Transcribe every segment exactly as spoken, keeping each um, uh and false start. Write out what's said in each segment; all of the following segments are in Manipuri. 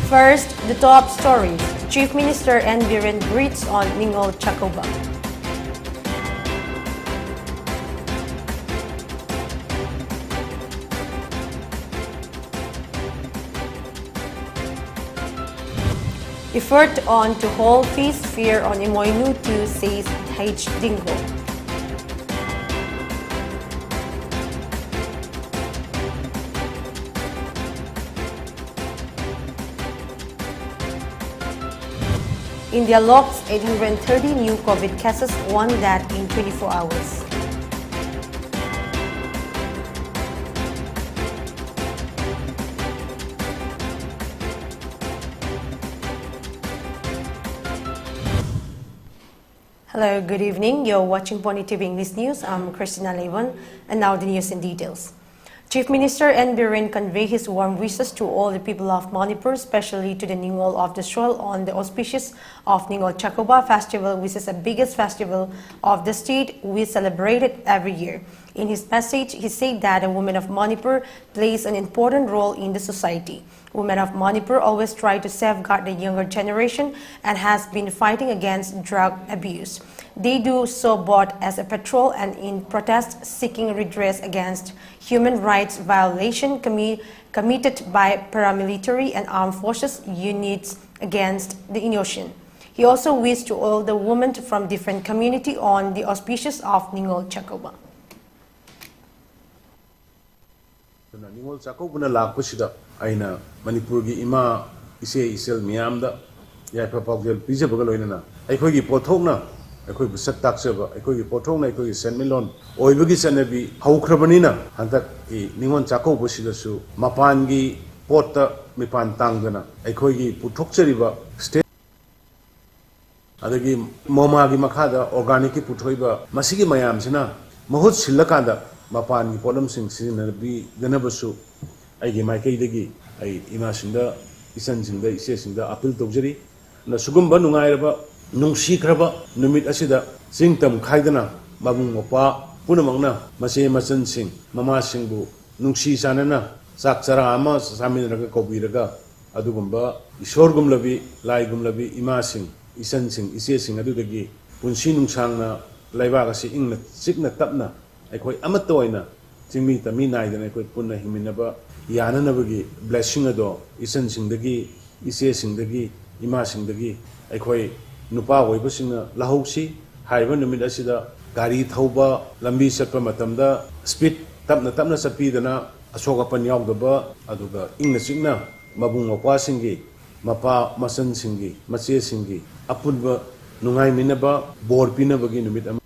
First, the top stories. Chief Minister N Biren greets on Ningol Chakouba. Effort on to hold peace fair on Imoinu two, says H Dingo. India logs eight hundred thirty new COVID cases, one death in twenty-four hours. Hello, good evening. You're watching Pony T V English News. I'm Christina Levon, and now the news in details. Chief Minister N Biren convey his warm wishes to all the people of Manipur, especially to the Ningol of the soil on the auspicious of Ningol Chakouba festival, which is the biggest festival of the state we celebrate it every year. In his message, he said that the women of Manipur plays an important role in the society. Women of Manipur always try to safeguard the younger generation and has been fighting against drug abuse. They do so both as a patrol and in protest, seeking redress against human rights violation commi- committed by paramilitary and armed forces units against the innocent. He also wished to all the women from different community on the auspicious of Ningol Chakouba. ꯑꯗꯨꯅ ꯅꯤꯉꯣꯜ ꯆꯥꯛꯀꯧꯕꯅ ꯂꯥꯛꯄꯁꯤꯗ ꯑꯩꯅ ꯃꯅꯤꯄꯨꯔꯒꯤ ꯏꯃꯥ, ꯏꯆꯦ ꯏꯆꯜ ꯃꯤꯌꯥꯝꯗ ꯌꯥꯏꯐ ꯄꯥꯎꯖꯦꯜ ꯄꯤꯖꯕꯒ ꯂꯣꯏꯅꯅ ꯑꯩꯈꯣꯏꯒꯤ ꯄꯣꯠꯊꯣꯛꯅ, ꯑꯩꯈꯣꯏꯕꯨ ꯁꯛ ꯇꯥꯛꯆꯕ, ꯑꯩꯈꯣꯏꯒꯤ ꯄꯣꯠꯊꯣꯛꯅ ꯑꯩꯈꯣꯏꯒꯤ ꯁꯦꯟꯃꯤꯠꯂꯣꯟ ꯑꯣꯏꯕꯒꯤ ꯆꯠꯅꯕꯤ ꯍꯧꯈ꯭ꯔꯕꯅꯤꯅ, ꯍꯟꯗꯛꯀꯤ ꯅꯤꯉꯣꯜ ꯆꯥꯛꯀꯧꯕꯁꯤꯗꯁꯨ ꯃꯄꯥꯟꯒꯤ ꯄꯣꯠꯇ ꯃꯤꯄꯥꯟ ꯇꯥꯡꯗꯅ ꯑꯩꯈꯣꯏꯒꯤ ꯄꯨꯊꯣꯛꯆꯔꯤꯕ ꯁ꯭ꯇꯦꯠ ꯑꯗꯒꯤ ꯃꯣꯃꯥꯒꯤ ꯃꯈꯥꯗ ꯑꯣꯔꯒꯥꯅꯤꯛꯀꯤ ꯄꯨꯊꯣꯛꯏꯕ ꯃꯁꯤꯒꯤ ꯃꯌꯥꯝꯁꯤꯅ ꯃꯍꯨꯠ ꯁꯤꯜꯂꯀꯥꯟꯗ ꯃꯄꯥꯟꯒꯤ ꯄꯣꯠꯂꯝꯁꯤꯡ ꯁꯤꯖꯤꯟꯅꯕꯤꯗꯅꯕꯁꯨ ꯑꯩꯒꯤ ꯃꯥꯏꯀꯩꯗꯒꯤ ꯑꯩ ꯏꯃꯥꯁꯤꯡꯗ, ꯏꯆꯟꯁꯤꯡꯗ, ꯏꯆꯦꯁꯤꯡꯗ ꯑꯥꯄꯤꯜ ꯇꯧꯖꯔꯤ꯫ ꯑꯗꯨꯅ ꯁꯤꯒꯨꯝꯕ ꯅꯨꯡꯉꯥꯏꯔꯕ, ꯅꯨꯡꯁꯤꯈ꯭ꯔꯕ ꯅꯨꯃꯤꯠ ꯑꯁꯤꯗ ꯆꯤꯡ ꯇꯝ ꯈꯥꯏꯗꯅ ꯃꯕꯨꯡ ꯃꯧꯄ꯭ꯋꯥ ꯄꯨꯝꯅꯃꯛꯅ ꯃꯆꯦ ꯃꯆꯟꯁꯤꯡ, ꯃꯃꯥꯁꯤꯡꯕꯨ ꯅꯨꯡꯁꯤ ꯆꯥꯟꯅꯅ ꯆꯥꯛ ꯆꯔꯥ ꯑꯃ ꯆꯥꯃꯤꯟꯅꯔꯒ ꯀꯧꯕꯤꯔꯒ ꯑꯗꯨꯒꯨꯝꯕ ꯏꯁꯣꯔꯒꯨꯝꯂꯕꯤ, ꯂꯥꯏꯒꯨꯝꯂꯕꯤ ꯏꯃꯥꯁꯤꯡ, ꯏꯆꯟꯁꯤꯡ, ꯏꯆꯦꯁꯤꯡ ꯑꯗꯨꯗꯒꯤ ꯄꯨꯟꯁꯤ ꯅꯨꯡꯁꯥꯡꯅ ꯂꯩꯕꯥꯛ ꯑꯁꯤ ꯏꯪꯅ ꯆꯤꯛꯅ ꯇꯞꯅ ꯑꯩꯈꯣꯏ ꯑꯃꯠꯇ ꯑꯣꯏꯅ ꯆꯤꯡꯃꯤ ꯇꯝꯃꯤ ꯅꯥꯏꯗꯅ ꯑꯩꯈꯣꯏ ꯄꯨꯟꯅ ꯍꯤꯡꯃꯤꯟꯅꯕ ꯌꯥꯅꯅꯕꯒꯤ blessing ꯑꯗꯣ ꯏꯆꯟꯁꯤꯡꯗꯒꯤ, ꯏꯆꯦꯁꯤꯡꯗꯒꯤ, ꯏꯃꯥꯁꯤꯡꯗꯒꯤ ꯑꯩꯈꯣꯏ ꯅꯨꯄꯥ ꯑꯣꯏꯕꯁꯤꯡꯅ ꯂꯧꯍꯧꯁꯤ꯫ ꯍꯥꯏꯔꯤꯕ ꯅꯨꯃꯤꯠ ꯑꯁꯤꯗ ꯒꯥꯔꯤ ꯊꯧꯕ, ꯂꯝꯕꯤ ꯆꯠꯄ ꯃꯇꯝꯗ speed ꯇꯞꯅ ꯇꯞꯅ ꯆꯠꯄꯤꯗꯅ ꯑꯁꯣꯛ ꯑꯄꯟ ꯌꯥꯎꯗꯕ, ꯑꯗꯨꯒ ꯏꯪꯅ ꯆꯤꯛꯅ ꯃꯕꯨꯡ ꯃꯧꯄ꯭ꯋꯥꯁꯤꯡꯒꯤ, ꯃꯄꯥ ꯃꯆꯟꯁꯤꯡꯒꯤ, ꯃꯆꯦꯁꯤꯡꯒꯤ ꯑꯄꯨꯟꯕ ꯅꯨꯡꯉꯥꯏꯃꯤꯟꯅꯕ, ꯕꯣꯔ ꯄꯤꯅꯕꯒꯤ ꯅꯨꯃꯤꯠ ꯑꯃ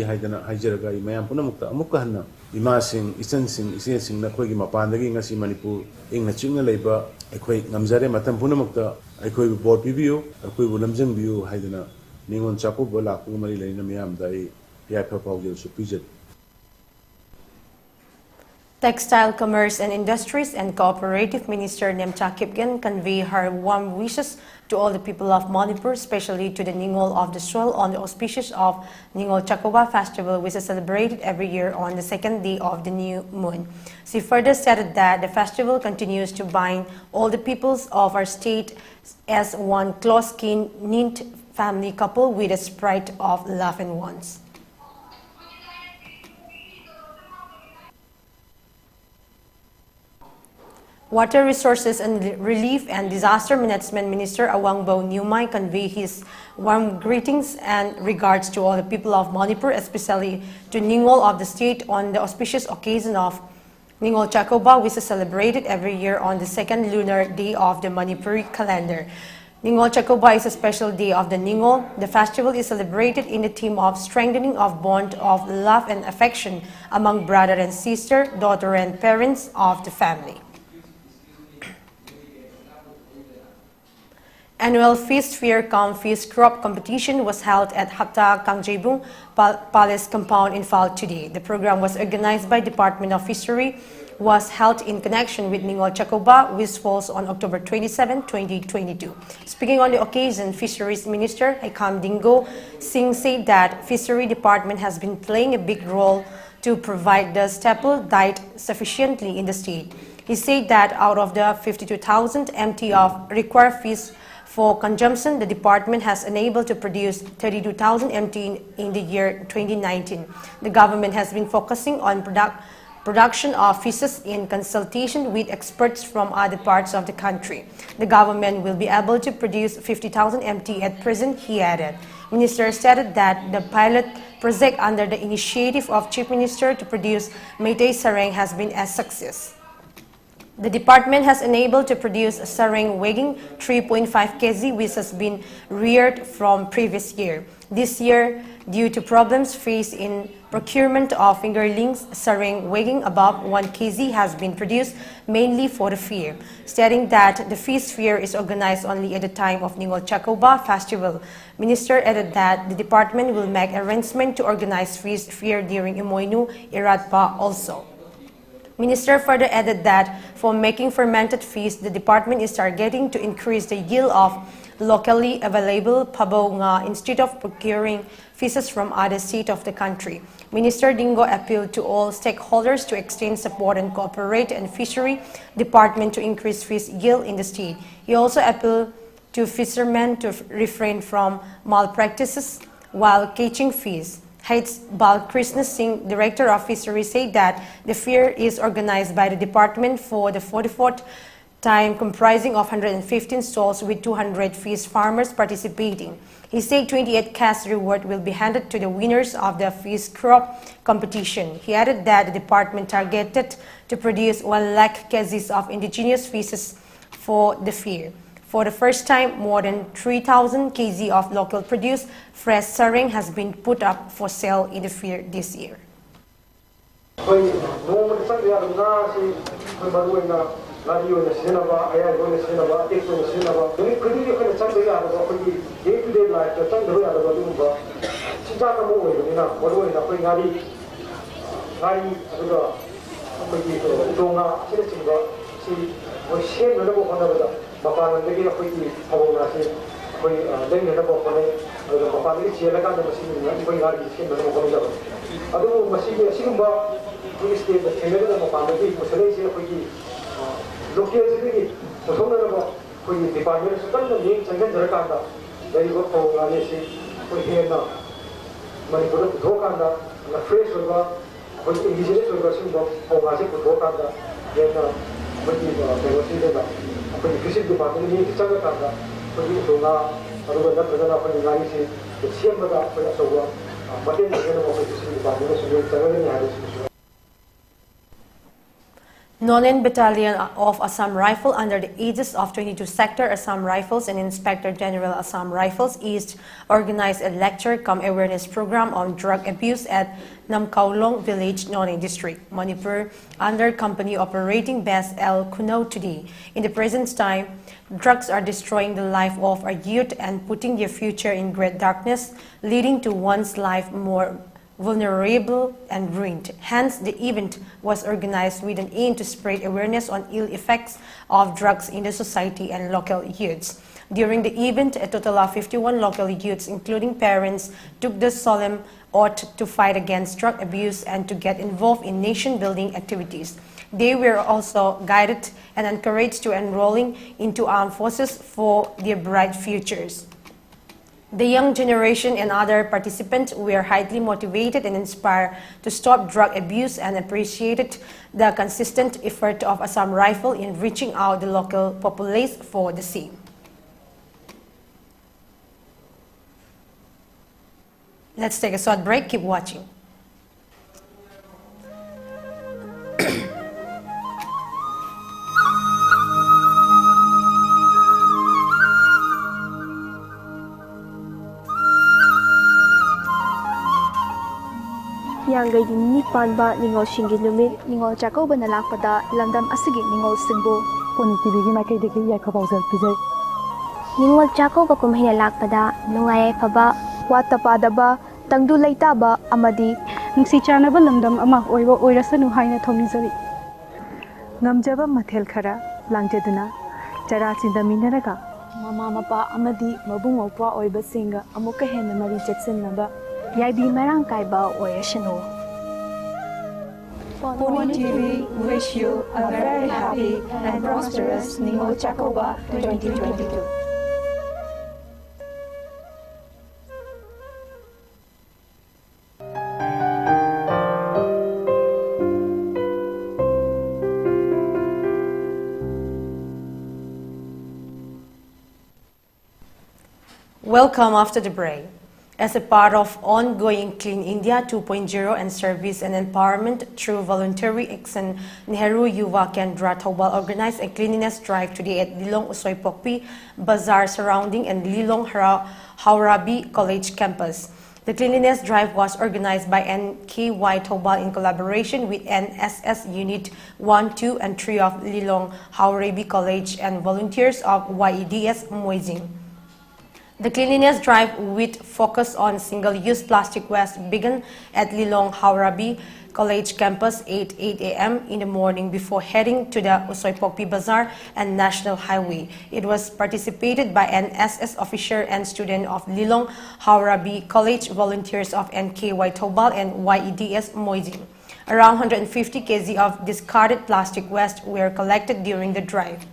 ꯍꯥꯏꯗꯅ ꯍꯥꯏꯖꯔꯒ, ꯑꯩ ꯃꯌꯥꯝ ꯄꯨꯝꯅꯃꯛꯇ ꯑꯃꯨꯛꯀ ꯍꯟꯅ ꯏꯃꯥꯁꯤꯡ, ꯏꯆꯟꯁꯤꯡ, ꯏꯆꯦꯁꯤꯡ, ꯅꯈꯣꯏꯒꯤ ꯃꯄꯥꯟꯗꯒꯤ ꯉꯁꯤ ꯃꯅꯤꯄꯨꯔ ꯏꯪꯅ ꯆꯤꯛꯅ ꯂꯩꯕ ꯑꯩꯈꯣꯏ ꯉꯝꯖꯔꯦ꯫ ꯃꯇꯝ ꯄꯨꯝꯅꯃꯛꯇ ꯑꯩꯈꯣꯏꯕꯨ ꯕꯣꯔ ꯄꯤꯕꯤꯌꯨ, ꯑꯩꯈꯣꯏꯕꯨ ꯂꯝꯖꯤꯡꯕꯤꯌꯨ ꯍꯥꯏꯗꯅ ꯅꯤꯉꯣꯜ ꯆꯥꯛꯀꯧꯕ ꯂꯥꯛꯄꯒ ꯃꯔꯤ ꯂꯩꯅꯅ ꯃꯤꯌꯥꯝꯗ ꯑꯩ ꯌꯥꯏꯐ ꯄꯥꯎꯖꯦꯜꯁꯨ ꯄꯤꯖꯔꯤ꯫ Textile, Commerce and Industries and Cooperative Minister Nemcha Kipgen convey her warm wishes to all the people of Manipur, especially to the Ningol of the soil, on the auspices of Ningol Chakouba festival, which is celebrated every year on the second day of the new moon. She further stated that the festival continues to bind all the peoples of our state as one close kin knit family couple with a spread of love and warmth. Water Resources and Relief and Disaster Management Minister Awangbow Newmai convey his warm greetings and regards to all the people of Manipur, especially to Ningol of the state, on the auspicious occasion of Ningol Chakouba, which is celebrated every year on the second lunar day of the Manipuri calendar. Ningol Chakouba is a special day of the Ningol. The festival is celebrated in the theme of strengthening of bond of love and affection among brother and sister, daughter and parents of the family. Annual Feast Fair cum Feast Crop Competition was held at Hapta Kangjeibung Pal- Palace Compound, Imphal today. The program was organized by Department of Fishery, was held in connection with Ningol Chakouba, which falls on October twenty-seven, twenty twenty-two. Speaking on the occasion, Fisheries Minister Haikam Dingo Singh said that Fishery Department has been playing a big role to provide the staple diet sufficiently in the state. He said that out of the fifty-two thousand M T of required fish for consumption, the department has enabled to produce thirty-two thousand M T in, in the year twenty nineteen. The government has been focusing on product production of fishes in consultation with experts from other parts of the country. The government will be able to produce fifty thousand M T at present, he added. Minister stated that the pilot project under the initiative of Chief Minister to produce Meitei sareng has been a success. The department has enabled to produce sareng weighing three point five K G, which has been reared from previous year. This year, due to problems faced in procurement of fingerlings, sareng weighing above one K G has been produced mainly for the fair, stating that the fish fair is organized only at the time of Ningol Chakouba festival. Minister added that the department will make arrangement to organize fish fair during Imoinu Iratpa also. Minister further added that for making fermented fish, the department is targeting to increase the yield of locally available pabo nga instead of procuring fishes from other states of the country. Minister Dingo appealed to all stakeholders to extend support and cooperate and fishery department to increase fish yield in the state. He also appealed to fishermen to refrain from malpractices while catching fish. H. Balkrishna Singh, Director of Fisheries, said that the fair is organized by the department for the forty-fourth time, comprising of one hundred fifteen stalls with two hundred fish farmers participating. He said twenty-eight cash reward will be handed to the winners of the fish crop competition. He added that the department targeted to produce one lakh kgs of indigenous fishes for the fair. For the first time, more than three thousand K G of local produce fresh sareng has been put up for sale in the fair this year. ꯑꯩꯈꯣꯏ ꯅꯣꯡꯃꯗ ꯆꯪꯗ ꯌꯥꯗꯕ ꯉꯥꯁꯤ ꯑꯩꯈꯣꯏ ꯃꯔꯨ ꯑꯣꯏꯅ ꯉꯥꯔꯤ ꯑꯣꯏꯅ ꯁꯤꯖꯤꯟꯅꯕ, ꯑꯌꯥꯏꯕ ꯑꯣꯏꯅ ꯁꯤꯖꯤꯟꯅꯕ, ꯑꯇꯦꯛꯄ ꯑꯣꯏꯅ ꯁꯤꯖꯤꯟꯅꯕ, ꯅꯨꯃꯤꯠ ꯈꯨꯗꯤꯡꯒꯤ ꯑꯩꯈꯣꯏꯅ ꯆꯪꯗ ꯌꯥꯗꯕ, ꯑꯩꯈꯣꯏꯒꯤ day to day lifeꯇ ꯆꯪꯗꯕ ꯌꯥꯗꯕ ꯑꯗꯨꯒꯨꯝꯕ ꯆꯤꯟꯖꯥꯛ ꯑꯃ ꯑꯣꯏꯕꯅꯤꯅ, ꯃꯔꯨ ꯑꯣꯏꯅ ꯑꯩꯈꯣꯏ ꯉꯥꯔꯤ, ꯉꯥꯔꯤ, ꯑꯗꯨꯒ ꯑꯩꯈꯣꯏꯒꯤ ꯎꯇꯣꯡ ꯉꯥ ꯑꯁꯤꯅꯆꯤꯡꯕ ꯁꯤ ꯑꯩꯈꯣꯏ ꯁꯦꯝꯅꯅꯕ ꯍꯣꯠꯅꯕꯗ ꯃꯄꯥꯟ ꯂꯝꯗꯒꯤ ꯑꯩꯈꯣꯏꯒꯤ ꯐꯕꯧ ꯉꯥꯁꯤ ꯑꯩꯈꯣꯏ, ꯑ, ꯂꯩꯅꯅꯕ ꯍꯣꯠꯅꯩ꯫ ꯑꯗꯨꯒ ꯃꯄꯥꯟꯗꯒꯤ ꯆꯦꯜꯂꯀꯥꯟꯗ ꯃꯁꯤꯒꯤ ꯑꯩꯈꯣꯏ ꯉꯥꯔꯤꯁꯤ ꯁꯦꯝꯅꯅꯕ ꯍꯣꯠꯅꯖꯕꯅꯤ꯫ ꯑꯗꯨꯕꯨ ꯃꯁꯤꯒꯤ ꯑꯁꯤꯒꯨꯝꯕ ꯑꯩꯈꯣꯏꯒꯤ stateꯇ ꯊꯦꯡꯅꯔꯤꯕ ꯃꯄꯥꯟꯗꯒꯤ ꯄꯨꯁꯜꯂꯛꯏꯁꯦ ꯑꯩꯈꯣꯏꯒꯤ ꯂꯣꯀꯦꯜꯁꯤꯗꯒꯤ ꯄꯨꯊꯣꯛꯅꯅꯕ ꯑꯩꯈꯣꯏꯒꯤ ꯗꯤꯄꯥꯔꯠꯃꯦꯟꯅꯁꯨ ꯀꯟꯅ ꯃꯤꯠꯌꯦꯡ ꯆꯪꯁꯤꯟꯖꯔꯀꯥꯟꯗ ꯂꯩꯔꯤꯕ ꯐꯧ ꯉꯥꯔꯤꯁꯤ ꯑꯩꯈꯣꯏ ꯍꯦꯟꯅ ꯃꯅꯤꯄꯨꯔꯗ ꯄꯨꯊꯣꯛꯑꯀꯥꯟꯗ ꯌꯥꯝꯅ ꯐ꯭ꯔꯦꯁ ꯑꯣꯏꯕ ꯑꯩꯈꯣꯏꯒꯤ ꯏꯟꯗꯤꯖꯤꯅꯁ ꯑꯣꯏꯕ ꯁꯤꯒꯨꯝꯕ ꯐꯧ ꯉꯥꯁꯤ ꯄꯨꯊꯣꯛꯑꯀꯥꯟꯗ ꯍꯦꯟꯅ ꯑꯩꯈꯣꯏꯒꯤ ꯀꯩꯅꯣꯁꯤꯗ ꯑꯩꯈꯣꯏꯒꯤ ꯐꯤꯁꯔꯤ ꯗꯤꯄꯥꯔꯠꯃꯦꯟꯒꯤ ꯆꯪꯉꯀꯥꯟꯗ ꯑꯩꯈꯣꯏꯒꯤ ꯎꯇꯣꯡ ꯉꯥ ꯑꯗꯨꯒ ꯅꯠꯇ꯭ꯔꯒꯅ ꯑꯩꯈꯣꯏꯒꯤ ꯉꯥꯔꯤꯁꯤ ꯁꯦꯝꯕꯗ ꯑꯩꯈꯣꯏ ꯑꯆꯧꯕ ꯃꯇꯦꯡ ꯑꯣꯏꯒꯅꯕ ꯑꯩꯈꯣꯏ ꯐꯤꯁꯔꯤ ꯗꯤꯄꯥꯔꯠꯃꯦꯟꯅꯁꯨ ꯃꯤꯠꯌꯦꯡ ꯆꯪꯒꯅꯤ ꯍꯥꯏꯕꯁꯤꯃꯁꯨ Nolen Battalion of Assam Rifle under the aegis of twenty-two Sector Assam Rifles and Inspector General Assam Rifles East organized a lecture cum awareness program on drug abuse at Namkaulong village, Noney district, Manipur under company operating base L Kuno today. In the present time, drugs are destroying the life of our youth and putting their future in great darkness, leading to one's life more vulnerable and ruined. Hence, the event was organized with an aim to spread awareness on ill effects of drugs in the society and local youths. During the event, a total of fifty-one local youths, including parents, took the solemn oath to fight against drug abuse and to get involved in nation-building activities. They were also guided and encouraged to enrolling into armed forces for their bright futures. The young generation and other participants were highly motivated and inspired to stop drug abuse and appreciated the consistent effort of Assam Rifle in reaching out the local populace for the same. Let's take a short break. Keep watching. ꯍꯤꯌꯥꯡꯒꯩꯒꯤ ꯅꯤꯅꯤ ꯄꯥꯟꯕ ꯅꯤꯉꯣꯜꯁꯤꯡꯒꯤ ꯅꯨꯃꯤꯠ꯫ ꯅꯤꯉꯣꯜ ꯆꯥꯛꯀꯧꯕꯅ ꯂꯥꯛꯄꯗ ꯂꯝꯗꯝ ꯑꯁꯤꯒꯤ ꯅꯤꯉꯣꯜꯁꯤꯡꯕꯨ ꯄꯣꯅꯤ ꯇꯤꯚꯤꯒꯤ ꯃꯥꯏꯀꯩꯗꯒꯤ ꯌꯥꯏꯐ ꯄꯥꯎꯖꯦꯜ ꯄꯤꯖꯔꯤ꯫ ꯅꯤꯉꯣꯜ ꯆꯥꯛꯀꯧꯕ ꯀꯨꯝꯍꯩꯅ ꯂꯥꯛꯄꯗ ꯅꯨꯡꯉꯥꯏ ꯌꯥꯏꯐꯕ, ꯋꯥꯠꯇ ꯄꯥꯗꯕ, ꯇꯪꯗꯨ ꯂꯩꯇꯥꯕ ꯑꯃꯗꯤ ꯅꯨꯡꯁꯤ ꯆꯥꯟꯅꯕ ꯂꯝꯗꯝ ꯑꯃ ꯑꯣꯏꯕ ꯑꯣꯏꯔꯁꯅꯨ ꯍꯥꯏꯅ ꯊꯧꯅꯤꯖꯔꯤ꯫ ꯉꯝꯖꯕ ꯃꯊꯦꯜ ꯈꯔ ꯂꯥꯡꯖꯗꯨꯅ ꯆꯔꯥ ꯆꯤꯟꯗꯃꯤꯟꯅꯔꯒ ꯃꯃꯥ ꯃꯄꯥ ꯑꯃꯗꯤ ꯃꯕꯨꯡ ꯃꯧꯄ꯭ꯋꯥ ꯑꯣꯏꯕꯁꯤꯡꯒ ꯑꯃꯨꯛꯀ ꯍꯦꯟꯅ ꯃꯔꯤ ꯆꯦꯠꯁꯤꯟꯅꯕ ꯌꯥꯏꯕꯤ ꯃꯔꯥꯡ ꯀꯥꯏꯕ ꯑꯣꯏꯔꯁꯅꯨ꯫ Puni T V wish you a very happy and prosperous Ningol Chakouba twenty twenty-two. Welcome after the break. As a part of ongoing Clean India two point zero and service and empowerment through voluntary action, Nehru Yuva Kendra Thoubal organized a cleanliness drive today at Lilong Usoipokpi Bazaar surrounding and Lilong Hara-, Haorabi College campus. The cleanliness drive was organized by N K Y Thoubal in collaboration with N S S Unit one, two, and three of Lilong Haorabi College and volunteers of Y E D S Moijing. The cleanliness drive with focus on single-use plastic waste began at Lilong Haorabi College campus at eight a m in the morning before heading to the Usoipokpi Bazaar and National Highway. It was participated by N S S officer and student of Lilong Haorabi College, volunteers of N K Y Thoubal and Y E D S Moijing. Around one hundred fifty K G of discarded plastic waste were collected during the drive.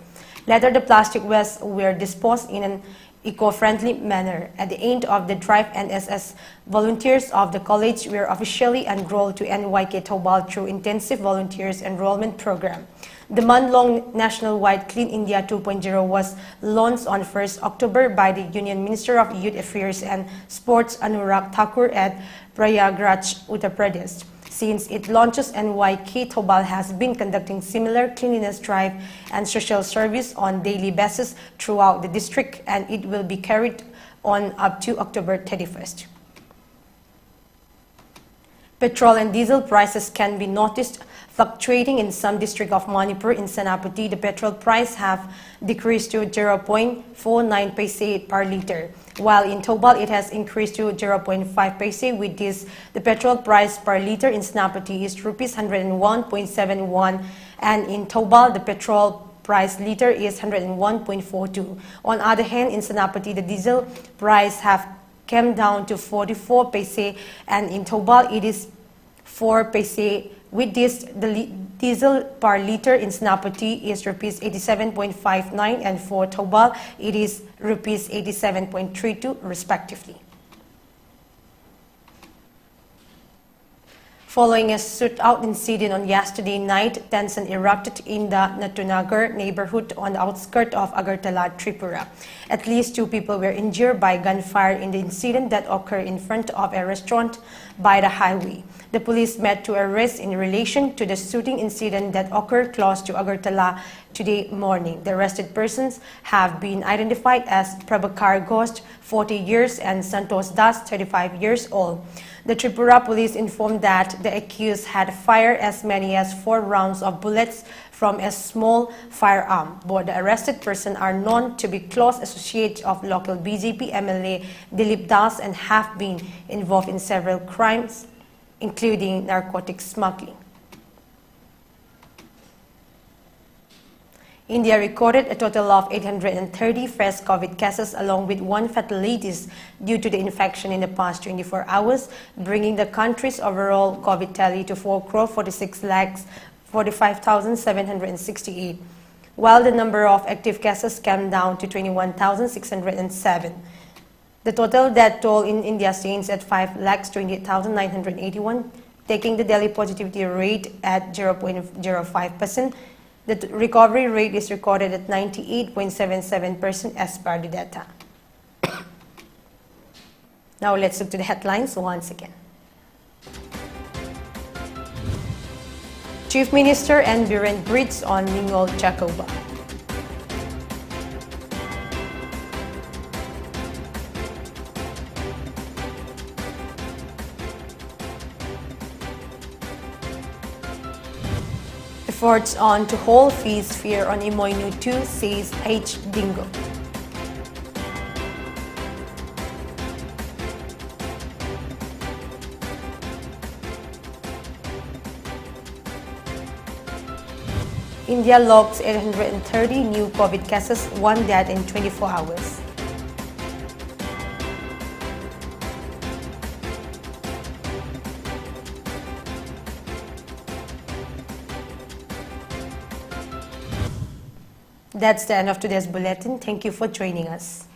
Later, the plastic waste were disposed in an eco-friendly manner. At the end of the drive, N S S volunteers of the college were officially enrolled to N Y K Thoubal through Intensive Volunteers Enrollment Program. The month-long nationwide Clean India two point zero was launched on first October by the Union Minister of Youth Affairs and Sports Anurag Thakur at Prayagraj, Uttar Pradesh. Since it launches, N Y K Thoubal has been conducting similar cleanliness drive and social service on daily basis throughout the district, and it will be carried on up to October thirty-first. Petrol and diesel prices can be noticed fluctuating in some district of Manipur. In Senapati, the petrol price have decreased to zero point four nine paise per liter, while in Thoubal it has increased to zero point five paise. With this, the petrol price per liter in Senapati is rupees hundred and one point seven one, and in Thoubal the petrol price liter is hundred and one point four two. On other hand, in Senapati the diesel price have came down to forty-four paise, and in Thoubal it is four paise With this, the li-, diesel per liter in Senapati is rupees eighty-seven point five nine, and for Thoubal, it is rupees eighty-seven point three two, respectively. Following a shootout incident on yesterday night, tension erupted in the Nattunagar neighborhood on the outskirts of Agartala, Tripura. At least two people were injured by gunfire in the incident that occurred in front of a restaurant by the highway. The police made two arrests in relation to the shooting incident that occurred close to Agartala today morning. The arrested persons have been identified as Prabhakar Ghosh, forty years, and Santosh Das, thirty-five years old. The Tripura police informed that the accused had fired as many as four rounds of bullets from a small firearm. Both the arrested persons are known to be close associates of local B J P M L A Dilip Das and have been involved in several crimes, including narcotic smuggling. India recorded a total of eight hundred and thirty fresh COVID cases, along with one fatalities due to the infection in the past twenty-four hours, bringing the country's overall COVID tally to four crore forty-six lakhs forty-five thousand seven hundred and sixty-eight, while the number of active cases came down to twenty-one thousand six hundred and seven. The total death toll in India stands at five lakhs twenty-eight thousand nine hundred eighty-one, taking the daily positivity rate at zero point zero five percent. The t-, recovery rate is recorded at ninety-eight point seven seven percent as per the data. Now let's look to the headlines once again. Chief Minister N. Biren greets on Ningol Chakouba. Efforts on to halt feast fear on Imoinu two, says H. Dingo. India logs eight hundred and thirty new COVID cases, one death in twenty-four hours. That's the end of today's bulletin. Thank you for joining us.